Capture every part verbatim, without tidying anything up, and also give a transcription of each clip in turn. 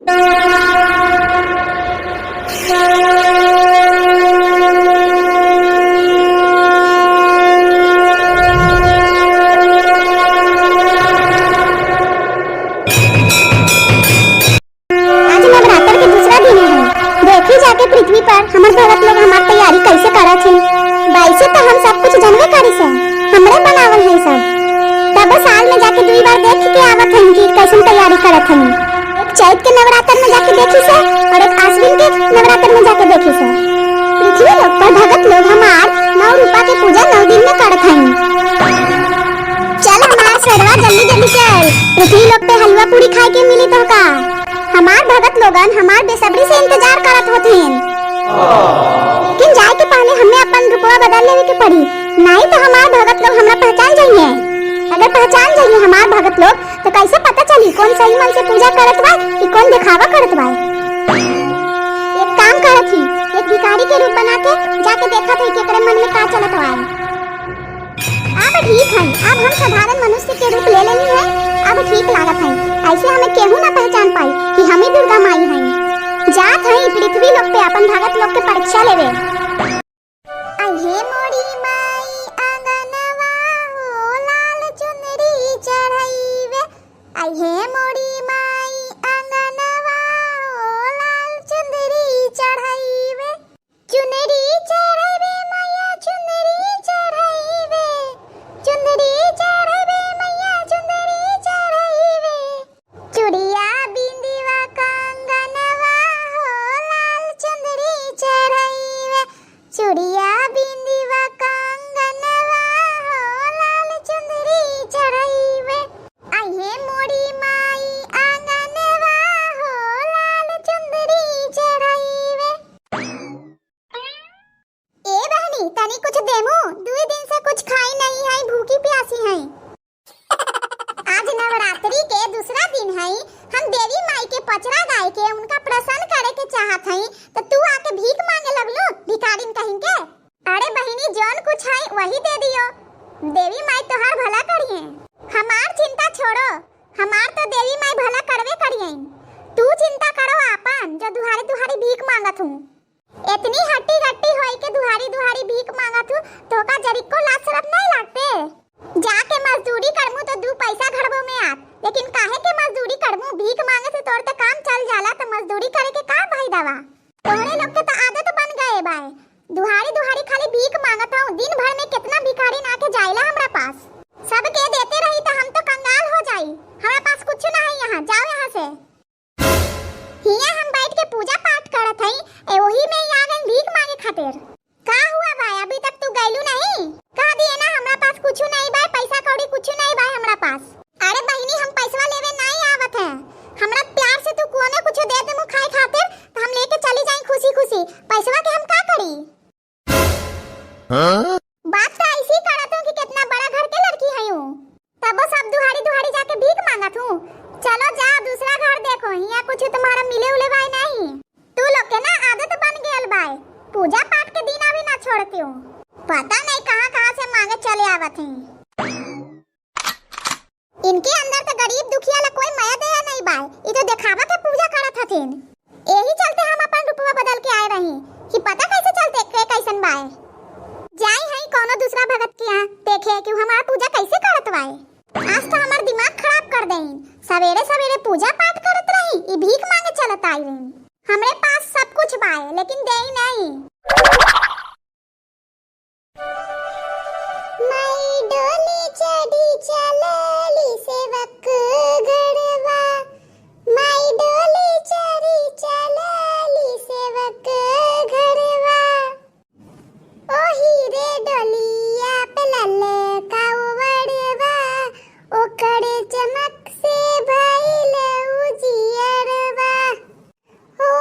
आज नवरात्र के दूसरा दिन है। देखी जाके पृथ्वी पर हमर भगत लोग हमार तैयारी कैसे करत हैं। वैसे तो हम सब कुछ जनबे करी से, हमरे बनावल है सब। तब साल में जाके दुई बार देख के आवत हैं कि कैसन तैयारी करत हैं। एक चैत के नवरात्र में जाके देखी से और एक आश्विन के नवरात्र में जाके देखी से। पृथ्वी लोग पर भगत लोग हमार नौ रूपा के पूजा नौ दिन में करत हैं। चल हमार शेरवा, जल्दी जल्दी चल, पृथ्वी लोग पे हलवा पूरी खाए के मिली तोहका। हमार भगत लोगन हमार बेसब्री से इंतजार करत होथिन। लेकिन जाए के पहले हमें अपन रूपवा बदल लेवे के पड़ी, नहीं तो हमार भगत लोग हमरा पहचान जाइए। अगर पहचान जाइए हमार भगत लोग, तो कैसे पता चली कौन सही मन से पूजा करत बा कि कौन दिखावा करत बा। एक काम करत ही, एक भिखारी के रूप बना के जाके देखत ही कि एकरे मन में का चलत बा। अब ठीक है, अब हम साधारण मनुष्य के रूप ले लेनी है, अब ठीक लागत है। ऐसे हमें केहू ना पहचान पाई कि हम ही दुर्गा माई हैं। जात है पृथ्वी लोक पे अपन भगत लोग के परीक्षा लेवे। अहे मोरी माई आंगनवा हो लाल चुनरी चढ़ाईवे। अहे मोरी माई आंगनवा हो लाल चुनरी चढ़ाईवे। चुनरी चढ़ाईबे मैया, चुनरी चढ़ाईबे, चुनरी चढ़ाईबे मैया, चुनरी चढ़ाईबे। चुड़िया बिंदिया कंगनवा हो लाल चुनरी चढ़ाईबे, चुड़िया बिंदिया कंगनवा हो लाल चुनरी चढ़ाईबे। अहे मोरी माई आंगनवा हो लाल चुनरी चढ़ाईबे। ए बहनी, तनी कुछ देमू, दुई दिन से कुछ खाई नहीं है, भूखी प्यासी है। आज नवरात्रि के दूसरा दिन है, हम देवी माई के पचरा गाय के उनका प्रसन्न करे के चाहत हई, तो तू आके भीख मांगे लगलू, भिखारिन कहीं के। अरे बहिनी, जौन कुछ है वही दे दियो, देवी माई तोहार भला करिए। हमार चिंता छोड़ो, हमार तो देवी माई भला करबे करिए, तू चिंता करो आपन, जो दुहारी दुहारी भीख मांगत हूँ। इतनी हट्टी गट्टी होई के दुहारी दुहारी भीख मांगत हूँ, तोका जरिको लाज शरम नहीं लागते? जाके मजदूरी करमू तो दू पैसा घरबो में आत, लेकिन काहे के मजदूरी करमू? भीख मांगे से तोर ते काम चल जाला, तो मजदूरी करे के का फायदा बा? तोहरे लोग के तो आदत बन गए बाय, दुहारी दुहारी खाली भीख मांगत हूँ। दिन भर में कितना भिखारिन आके जाइला हमरा पास, सबके देते रही तो हम तो कंगाल हो जाई। हमरा पास कुछ ना है यहाँ, जाओ यहाँ से। हियाँ हम बैठ के पूजा पाठ करत हई, ए ओही में ही आ गई भीख मांगे खातिर। का हुआ भाई, अभी तक तू गइलू नहीं? कह दिए ना, हमरा पास कुछ नहीं भाई, पैसा कौड़ी कुछ नहीं भाई हमरा पास। अरे बहिनी, हम पैसवा लेवे नहीं आवत है, हमरा प्यार से तू कोने कुछ दे दे खाए खातिर, तो हम लेके चली जाई खुशी खुशी। पैसवा के हम का करी? हाँ? बात तो ऐसी करत हूँ कि कितना बड़ा घर के लड़की है हूँ, तबो सब दुहारी दुहारी जाके भीख मांगत हूँ। चलो जा, दूसरा घर देखो, हियाँ कुछ तुम्हारा मिले उले भाई नहीं। तू लोग के ना आदत बन गयल बाय, पूजा पाठ के दिन अभी ना छोड़ती हूँ। पता नहीं कहाँ कहाँ से मांगे चले आवत हैं। इनके अंदर तो गरीब दुखिया ला कोई मया दया नहीं बाय, ई तो देखावा के पूजा करत हथिन। यही चलते हम अपन रूपवा बदल के आए रही कि पता कैसे चलते के कैसन बाय। जाई हई कोनो दूसरा भगत के यहाँ देखे कि उ हमार पूजा कैसे करत बाय। आज तो हमार दिमाग खराब कर देइन। सवेरे सवेरे पूजा पाठ करत रही, ई भीख मांगे चलत आई रही। हमरे पास सब कुछ बाय लेकिन देई नहीं। माई डोली चढ़ी चलली सेवक घरवा, माई डोली चढ़ी चलली सेवक घरवा। ओही रे डोलिया पे ललका वड़वा, ओकर चमक से भइल उजियरवा। हो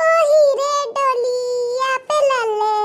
ओही रे डोलिया पे लले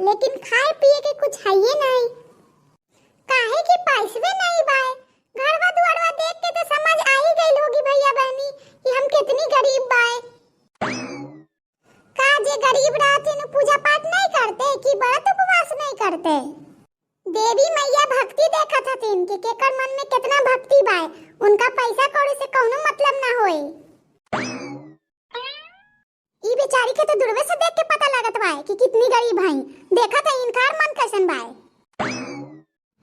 लेकिन खाए पिए के कुछ हइये नाहीं। काहे कि पैसवे नाहीं बाय। घरवा दुआरवा देख के तो समझ आ ही गइल होगी भइया बहिनी कि हम कितनी गरीब बाय। का जे गरीब रहतिन, उ पूजा पाठ नाहीं करते कि व्रत उपवास नाहीं करते? देवी मैया भक्ति देखत हथिन कि केकर मन में कितना भक्ति बाय, उनका पैसा कौड़ी से कौनो मतलब ना होए। ई बेचारी के तो दूरवे से देख के पता लगत बाय कि कितनी गरीब हई। देखत है इनकार मन कैसन बाय।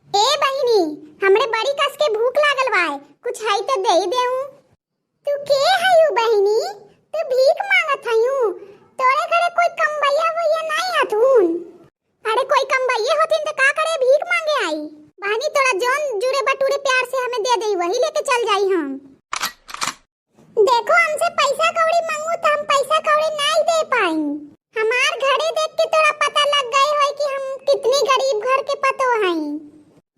ए बहिनी, हमरे बड़ी कस के भूख लागल बाय, कुछ हई तो दे देऊ। तू के हयू बहिनी? तू भीख मांगत हयू? तोरे घरे कोई कमबैया वैया नाहीं हथुन? अरे कोई कमबैये होतिन त का करे भीख मांगे आई? बहिनी तोरा जौन जुरे बटुरे प्यार से हमें दे देई वही लेके चल जाई हम। देखो हमसे पैसा कौड़ी मांगू त हम पैसा कौड़ी नाहीं दे पाई। हमार घरे देख के तोरा पता लग गए होई कि हम कितनी गरीब घर के पतो हई।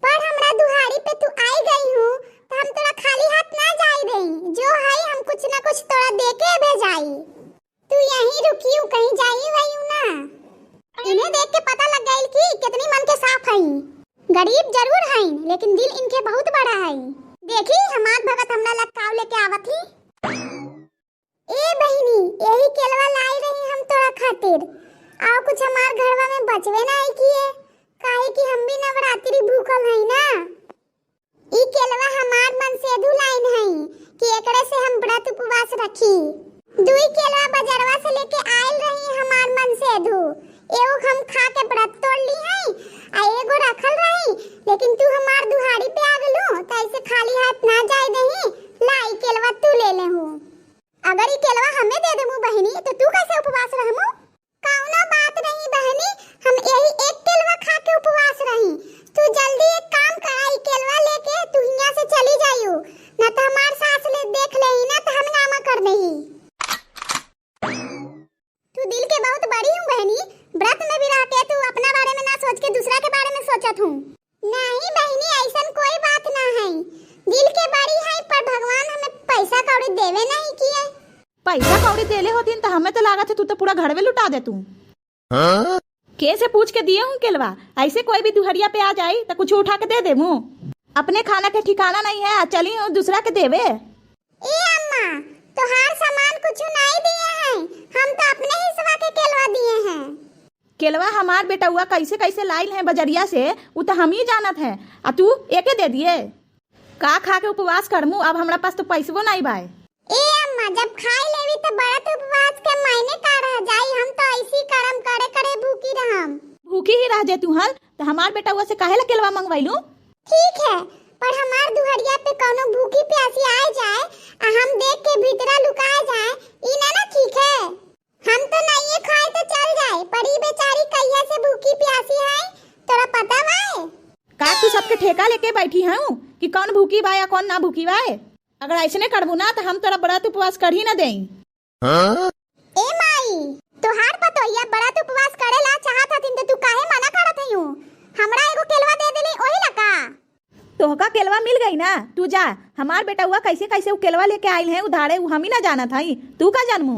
पर हमरा दुहारी पे तू आई गई हूँ, त हम तोरा खाली हाथ ना जाए देई। जो हई हम कुछ ना कुछ तोरा दे के भेजाई। तू यहीं रुकियो, कहीं जाई वाई ना। इन्हें देख के पता लग गइल कि कितनी मन के साफ हई। गरीब जरूर हई, लेकिन दिल इनके बहुत बड़ा हई। देखी हमार भगत हमरा लग काव लेके आवत ही। ए बहिनी, यही केलवा लाई रही हम तोरा खातिर। आओ कुछ हमार घरवा में बचवे ना आई किए, काहे कि हम भी नवरात्रि भूखल हई ना। ई केलवा हमार मनसेधु लाइन हई कि एकरे से हम व्रत उपवास रखी। दुई केलवा बजरवा से लेके आइल रही हमार मनसेधु। एगो हम खा के व्रत तोड़ ली हई, आ एगो रखल रही, लेकिन तू हमार दुहारी पे आ गलू, त ऐसे खाली हाथ ना जाए देही। ला, ई केलवा तू ले लेहू। अगर ई केलवा हमें दे देमू बहिनी, तो तू कैसे उपवास रहमू? कौनो बात नहीं बहनी, हम यही एक केलवा खा के उपवास रही। तू जल्दी एक काम करा, ई केलवा लेके तू हियां से चली जायू, ना तो हमार सास ले देख लेही ना तो हंगामा कर देही। तू दिल के बहुत बड़ी हूँ बहनी, व्रत में भी रह के तू अपना बारे में ना सोच के दूसरा के बारे में सोचत हूँ। नहीं बहिनी, ऐसन कोई बात ना है। दिल के बड़ी है, पर भगवान हमें पैसा कौड़ी देवे नहीं किए। पैसा कौड़ी देले होतीन त हमें तो लागत है तू तो पूरा घरवे लुटा दे तू। हाँ? के से पूछ के दिए हूँ केलवा? ऐसे कोई भी दुहरिया पे आ जाई त कुछ उठा के दे दे मुँह। अपने खाना के ठिकाना नहीं है, आ चली हूँ दूसरा के देवे। ए अम्मा, तोहार सामान कुछ नहीं दिए हैं, हम तो अपने हिस्सा के केलवा दिए हैं। केलवा हमार बेटउआ कैसे कैसे लाइल हैं बजरिया से, उ त हम ही जानत हैं, आ तू एके दे दिए। का खा के उपवास करमू, अब हमरा पास तो पैसबो नाई बाय। ए अम्मा, जब खाई लेवी त व्रत उपवास के मायने का रह जाई, हम तो ऐसी करम करे करे भूखी रहम। भूखी ही रह जे तुहन, त हमार बेटउआ से काहे ला केलवा मंगवाइलू? ठीक है, पर हमार दुहरिया पे कौनो भूखी प्यासी आए जाए, आ हम देख के भीतरा लुकाए जाए, ई ना ना ठीक है। हम तो नाइये खाए तो चल जाए, पर ई बेचारी कहिया से भूखी प्यासी है, तोरा पता बाय? का तू सबके ठेका लेके बैठी हऊ कि कौन भूखी बा या कौन ना भूखी बाय? अगर ऐसने करबू ना तो हम तोरा व्रत उपवास कर ही ना देई। हाँ? ए माई, तोहार पतोहिया व्रत उपवास करे ला चाहत हथिन तो तू काहे मना करत हऊ? हमरा एगो केलवा दे देली ओही ला का? तोहका केलवा मिल गई ना, तू जा। हमार बेटउआ कैसे कैसे उ केलवा लेके आइल है उधारे, उ हम ही ना जानत हई, तू का जानमू?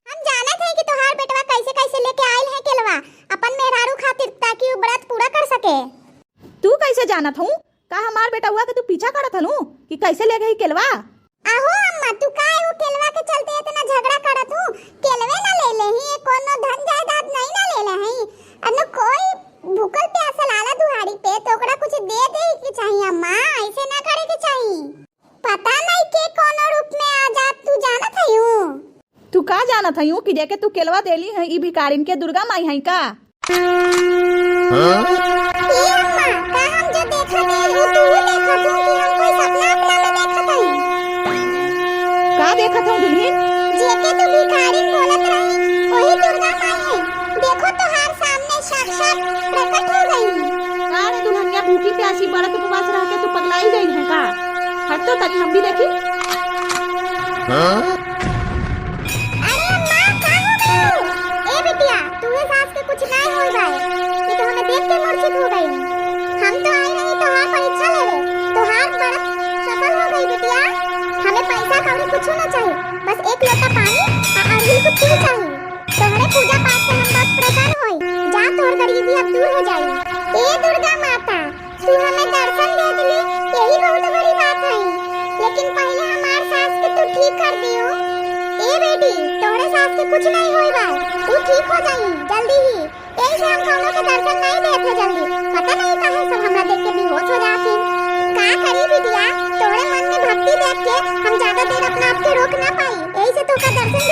हम जानत हई कि तोहार बेटवा कैसे कैसे लेके आइल है केलवा अपन मेहरारू खातिर, ताकि उ व्रत पूरा कर सके। तू कैसे जानत हऊ? का हमार बेटउआ के तू पीछा करत हलू कि कैसे ले गई केलवा? आहो अम्मा, तू काहे उ केलवा के चलते इतना झगड़ा करत हू? केलवे ना ले ले ही, कोनो धन जायदाद नहीं ना ले ले हई। अनु कोई भूखल प्यासल आला दुहारी पे तो ओकरा कुछ दे दे के चाहिए अम्मा, ऐसे ना करे के चाहिए। पता नहीं के कोनो रूप में आ जात, तू जानत हयू? तू का जानत हयू कि जेके तू केलवा देली है ई भिखारिन के दुर्गा माई है का? ए अम्मा, का हम जो देखत हई, वो तू ही देखत हो कि हम कोई सपना अपना में देखत हई? का देखत हो दुल्हन? जेके तू भिखारी बोलत रही, वही दुर्गा माई है। देखो तोहार सामने साक्षात प्रकट हो गई। का रे दुल्हनिया, भूखी प्यासी व्रत उपवास रह के तू पगलाई गई है का? हट तो तनी हम भी देखी। हाँ? अरे अम्मा, का हो गयो? ए बिटिया, तू ये सास के कुछ नाय होई बाय। ये तो हमें देख के मूर्छित हो गई। हम तो आई रही तोहार परीक्षा लेवे, तोहार व्रत सफल हो गई बिटिया। हमें पैसा कौड़ी कुछ ना चाहिए, बस एक लोटा पानी आ अरहुल के फूल चाहिए। तोहरे पूजा पाठ से हम बहुत प्रसन्न होई। जा तोहर गरीबी तोहरे सास के कुछ नहीं होई बा, ऊ ठीक हो जाई जल्दी ही। यही से हम कौनो के दर्शन नहीं देत है जल्दी। पता नहीं काहे सब हमरा देख के बेहोश हो जात हैं। का करी बिटिया, तोहरे मन में भक्ति देख के हम ज्यादा देर अपना आप के रोक ना पाई, यही से तोहका दर्शन